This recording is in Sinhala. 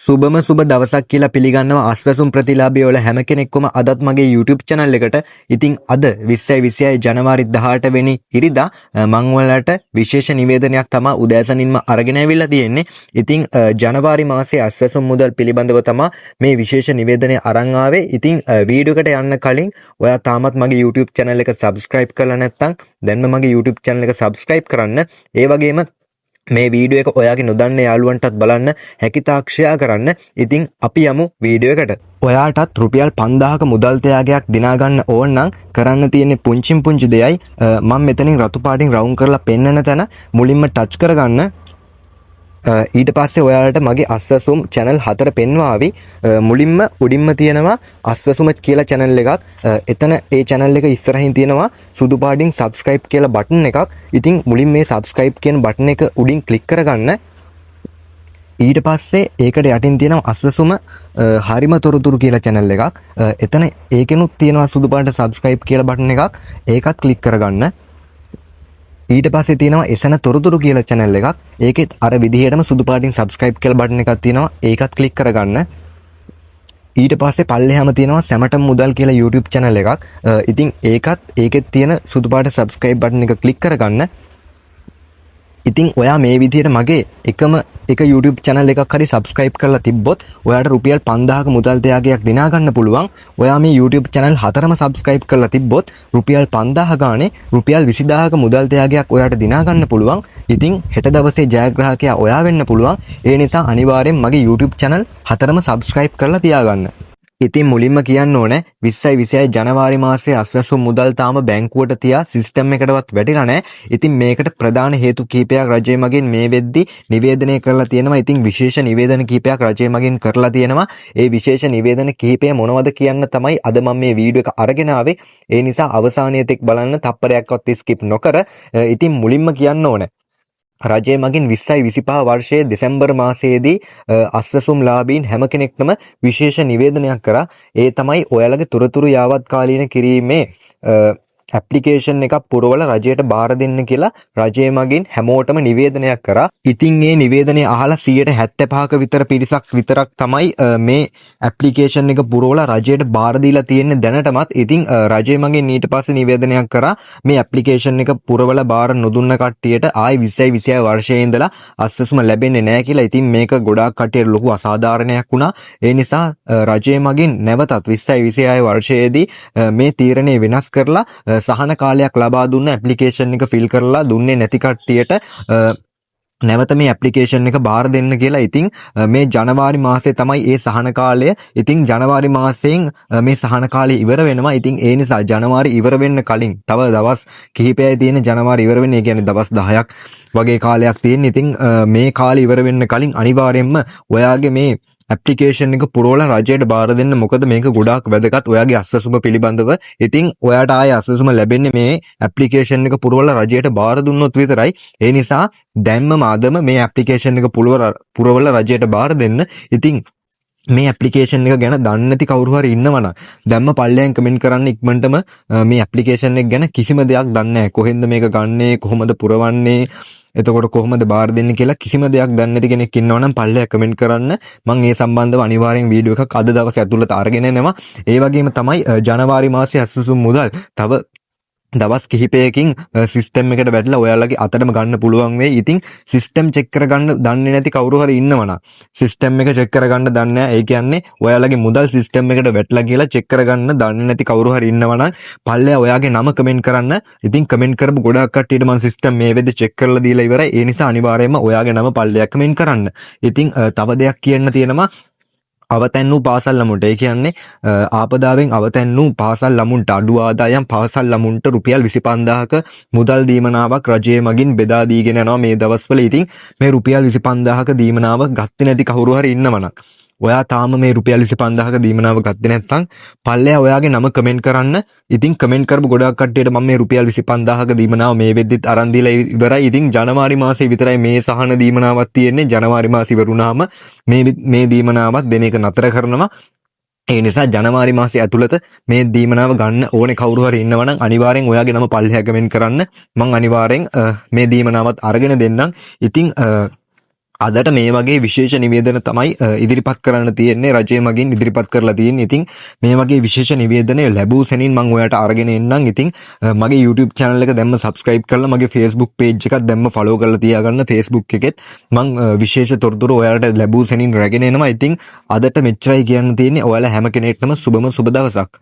සුබම සුබ දවසක් කියලා පිළිගන්නවා අස්වැසුම් ප්‍රතිලාභී වල හැම කෙනෙක්වම අදත් මගේ YouTube channel එකට. ඉතින් අද 2026 ජනවාරි 18 වෙනි ඉරිදා මං ඔයාලට විශේෂ නිවේදනයක් තමා උදෑසනින්ම අරගෙන ඇවිල්ලා තියෙන්නේ. ඉතින් ජනවාරි මාසයේ අස්වැසුම් මුදල් පිළිබඳව තමා මේ විශේෂ නිවේදනය අරන් ආවේ. ඉතින් වීඩියෝ එකට යන්න කලින් ඔයා තාමත් මගේ YouTube channel එක subscribe කරලා නැත්නම් දැන්ම මගේ YouTube channel එක subscribe කරන්න. ඒ වගේම මේ වීඩියෝ එක ඔයාගේ නොදන්න යාළුවන්ටත් බලන්න හැකිතාක් ෂෙයා කරන්න. ඉතින් අපි යමු වීඩියෝ එකට. ඔයාටත් රුපියල් 5000ක මුදල් ත්‍යාගයක් දිනා ගන්න ඕන නම් කරන්න තියෙන්නේ පුංචිම් පුංචි දෙයයි. මම මෙතනින් රතු පාටින් රවුම් කරලා පෙන්නන තැන මුලින්ම ටච් කරගන්න. ඊට පස්සේ ඔයාලට මගේ අස්වැසුම් චැනල් හතර පෙන්වාවි. මුලින්ම උඩින්ම තියෙනවා අස්වැසුම කියලා චැනල් එකක්. එතන ඒ චැනල් එක ඉස්සරහින් තියෙනවා සුදු පාටින් සබ්ස්ක්‍රයිබ් කියලා බටන් එකක්. ඉතින් මුලින් මේ සබ්ස්ක්‍රයිබ් කියන බටන් එක උඩින් ක්ලික් කරගන්න. ඊට පස්සේ ඒකට යටින් තියෙනවා අස්වැසුම හරිම තොරතුරු කියලා චැනල් එකක්. එතන ඒකෙනුත් තියෙනවා සුදු පාට සබ්ස්ක්‍රයිබ් කියලා බටන් එකක්. ඒකත් ක්ලික් කරගන්න. ඊට පස්සේ තියෙනවා එසන තොරතුරු කියලා චැනල් එකක්. ඒකෙත් අර විදිහටම සුදු පාටින් සබ්ස්ක්‍රයිබ් කියලා බටන් එකක් තියෙනවා. ඒකත් ක්ලික් කරගන්න. ඊට පස්සේ පල්ලෙහාම තියෙනවා සැමටම මුදල් කියලා YouTube channel එකක්. ඉතින් ඒකත් ඒකෙත් තියෙන සුදු පාට සබ්ස්ක්‍රයිබ් බටන් එක ක්ලික් කරගන්න. ඉතින් ඔයා මේ විදිහට මගේ එකම එක YouTube channel එකක් හරි subscribe කරලා තිබ්බොත් ඔයාට රුපියල් 5000ක මුදල් ත්‍යාගයක් දිනා ගන්න පුළුවන්. ඔයා මේ YouTube channel හතරම subscribe කරලා තිබ්බොත් රුපියල් 5000 ගානේ රුපියල් 20000ක මුදල් ත්‍යාගයක් ඔයාට දිනා ගන්න පුළුවන්. ඉතින් හෙට දවසේ ජයග්‍රාහකයා ඔයා වෙන්න පුළුවන්. ඒ නිසා අනිවාර්යෙන් මගේ YouTube channel හතරම subscribe කරලා තියාගන්න. ඉතින් මුලින්ම කියන්න ඕනේ, 2026 ජනවාරි මාසයේ අස්වැසුම් මුදල් තාම බැංකුවට තියා සිස්ටම් එකටවත් වැටිලා නැහැ. ඉතින් මේකට ප්‍රධාන හේතු කිහිපයක් රජය මගින් මේ වෙද්දි නිවේදනය කරලා තියෙනවා. ඉතින් විශේෂ නිවේදන කිහිපයක් රජය මගින් කරලා තියෙනවා. ඒ විශේෂ නිවේදන කිහිපය මොනවද කියන්න තමයි අද මම මේ වීඩියෝ එක අරගෙන ආවේ. ඒ නිසා අවසානයේ තෙක් බලන්න, තප්පරයක්වත් ස්කිප් නොකර. ඉතින් මුලින්ම කියන්න ඕනේ, රජය මගින් 2025 වර්ෂයේ දෙසැම්බර් මාසයේදී අස්වැසුම් ලාභීන් හැම කෙනෙක්ටම විශේෂ නිවේදනයක් කරා. ඒ තමයි ඔයාලගේ තොරතුරු යාවත්කාලීන කිරීමේ ඇප්ලිකේෂන් එකක් පුරවලා රජයට බාර දෙන්න කියලා රජය මගින් හැමෝටම නිවේදනයක් කරා. ඉතින් ඒ නිවේදනය අහලා 75ක විතර පිරිසක් විතරක් තමයි මේ ඇප්ලිකේෂන් එක පුරවලා රජයට බාර දීලා තියෙන්නේ දැනටමත්. ඉතින් රජය මගින් ඊට පස්සේ නිවේදනයක් කරා, මේ ඇප්ලිකේෂන් එක පුරවලා බාර නොදුන්න කට්ටියට ආයි 2026 වර්ෂයේ ඉඳලා අස්වැසුම ලැබෙන්නේ නැහැ කියලා. ඉතින් මේක ගොඩාක් කට්ටියට ලොකු අසාධාරණයක් වුණා. ඒ නිසා රජය මගින් නැවතත් 2026 වර්ෂයේදී මේ තීරණය වෙනස් කරලා සහන කාලයක් ලබා දුන්න, ඇප්ලිකේෂන් එක ෆිල් කරලා දුන්නේ නැති කට්ටියට නැවත මේ ඇප්ලිකේෂන් එක බාර දෙන්න කියලා. ඉතින් මේ ජනවාරි මාසේ තමයි ඒ සහන කාලය. ඉතින් ජනවාරි මාසයෙන් මේ සහන කාලය ඉවර වෙනවා. ඉතින් ඒ නිසා ජනවාරි ඉවර වෙන්න කලින්, තව දවස් කිහිපයයි තියෙන ජනවාරි ඉවර වෙන්න. ඒ කියන්නේ දවස් 10ක් වගේ කාලයක් තියෙන. ඉතින් මේ කාලය ඉවර වෙන්න කලින් අනිවාර්යයෙන්ම ඔයාගේ මේ ඇප්ලිකේෂන් එක පුරවලා රජයට බාර දෙන්න. මොකද මේක ගොඩාක් වැදගත් ඔයාගේ අස්වැසුම පිළිබඳව. ඉතින් ඔයාට ආයේ අස්වැසුම ලැබෙන්නේ මේ ඇප්ලිකේෂන් එක පුරවලා රජයට බාර දුන්නොත් විතරයි. ඒ නිසා දැන්ම ආදම මේ ඇප්ලිකේෂන් එක පුරවලා රජයට බාර දෙන්න. ඉතින් මේ ඇප්ලිකේෂන් එක ගැන දන්නේ නැති කවුරු හරි ඉන්නවනම් දැන්ම පල්ලෙන් කමෙන්ට් කරන්න ඉක්මනටම. මේ ඇප්ලිකේෂන් එක ගැන කිසිම දෙයක් දන්නේ නැහැ. කොහෙන්ද මේක ගන්නෙ, කොහොමද පුරවන්නේ, එතකොට කොහොමද බාර දෙන්නේ කියලා කිසිම දෙයක් දන්නේ නැති කෙනෙක් ඉන්නවා නම් පල්ලෙහා කමෙන්ට් කරන්න. මං ඒ සම්බන්ධව අනිවාර්යෙන් වීඩියෝ එකක් අද දවසේ ඇතුළත අරගෙන එනවා. ඒ වගේම තමයි ජනවාරි මාසයේ අස්වැසුම් මුදල් තව දවස් කිහිපයකින් සිස්ටම් එකට වැටිලා ඔයාලගේ අතටම ගන්න පුළුවන් වෙයි. ඉතින් සිස්ටම් චෙක් කරගන්න දන්නේ නැති කවුරු හරි ඉන්නවනම්, සිස්ටම් එක චෙක් කරගන්න දන්නේ නැහැ. ඒ කියන්නේ ඔයාලගේ මුදල් සිස්ටම් එකට වැටිලා කියලා චෙක් කරගන්න දන්නේ නැති කවුරු හරි ඉන්නවනම් පල්ලෙහා ඔයාගේ නම කමෙන්ට් කරන්න. ඉතින් කමෙන්ට් කරපු ගොඩාක් කට්ටියට මම සිස්ටම් මේ වෙද්දි චෙක් කරලා දීලා ඉවරයි. ඒ නිසා අනිවාර්යයෙන්ම ඔයාගේ නම පල්ලෙහා කමෙන්ට් කරන්න. ඉතින් තව දෙයක් කියන්න තියෙනවා. අවතැන් වූ පාසල් ළමුන්ට, ඒ කියන්නේ ආපදාවෙන් අවතැන් වූ පාසල් ළමුන්ට, අඩු ආදායම් පාසල් ළමුන්ට රුපියල් 25,000ක මුදල් දීමනාවක් රජය මගින් බෙදා දීගෙන යනවා මේ දවස්වල. ඉතින් මේ රුපියල් 25,000ක දීමනාව ගත්තේ නැති කවුරු හරි ඉන්නවනම්, ඔයා තාම මේ රුපියල් 25,000ක දීමනාව ගත්තේ නැත්නම් පල්ලෙහා ඔයාගේ නම කමෙන්ට් කරන්න. ඉතින් කමෙන්ට් කරපු ගොඩාක් කට්ටියට මම මේ රුපියල් 25,000ක දීමනාව මේ වෙද්දිත් අරන් දීලා ඉවරයි. ඉතින් ජනවාරි මාසේ විතරයි මේ සහන දීමනාවක් තියෙන්නේ. ජනවාරි මාසෙ ඉවරුනාම මේ මේ දීමනාවක් දෙන එක නතර කරනවා. ඒ නිසා ජනවාරි මාසය ඇතුළත මේ දීමනාව ගන්න ඕනේ කවුරු හරි ඉන්නවා නම් අනිවාර්යෙන් ඔයාගේ නම පල්ලෙහා කමෙන්ට් කරන්න. මං අනිවාර්යෙන් මේ දීමනාවත් අරගෙන දෙන්නම්. ඉතින් අදට මේ වගේ විශේෂ නිවේදන තමයි ඉදිරිපත් කරන්න තියෙන්නේ, රජය මගින් ඉදිරිපත් කරලා තියෙන්නේ. ඉතින් මේ වගේ විශේෂ නිවේදනය ලැබූ සැනින් මං ඔයාලට අරගෙන එන්නම්. ඉතින් මගේ YouTube channel එක දැම්ම subscribe කරලා, මගේ Facebook page එකත් දැම්ම follow කරලා තියාගන්න. Facebook එකෙත් මං විශේෂ තොරතුරු ඔයාලට ලැබූ සැනින් රැගෙන එනවා. ඉතින් අදට මෙච්චරයි කියන්න තියෙන්නේ. ඔයාලා හැම කෙනෙක්ටම සුබම සුබ දවසක්.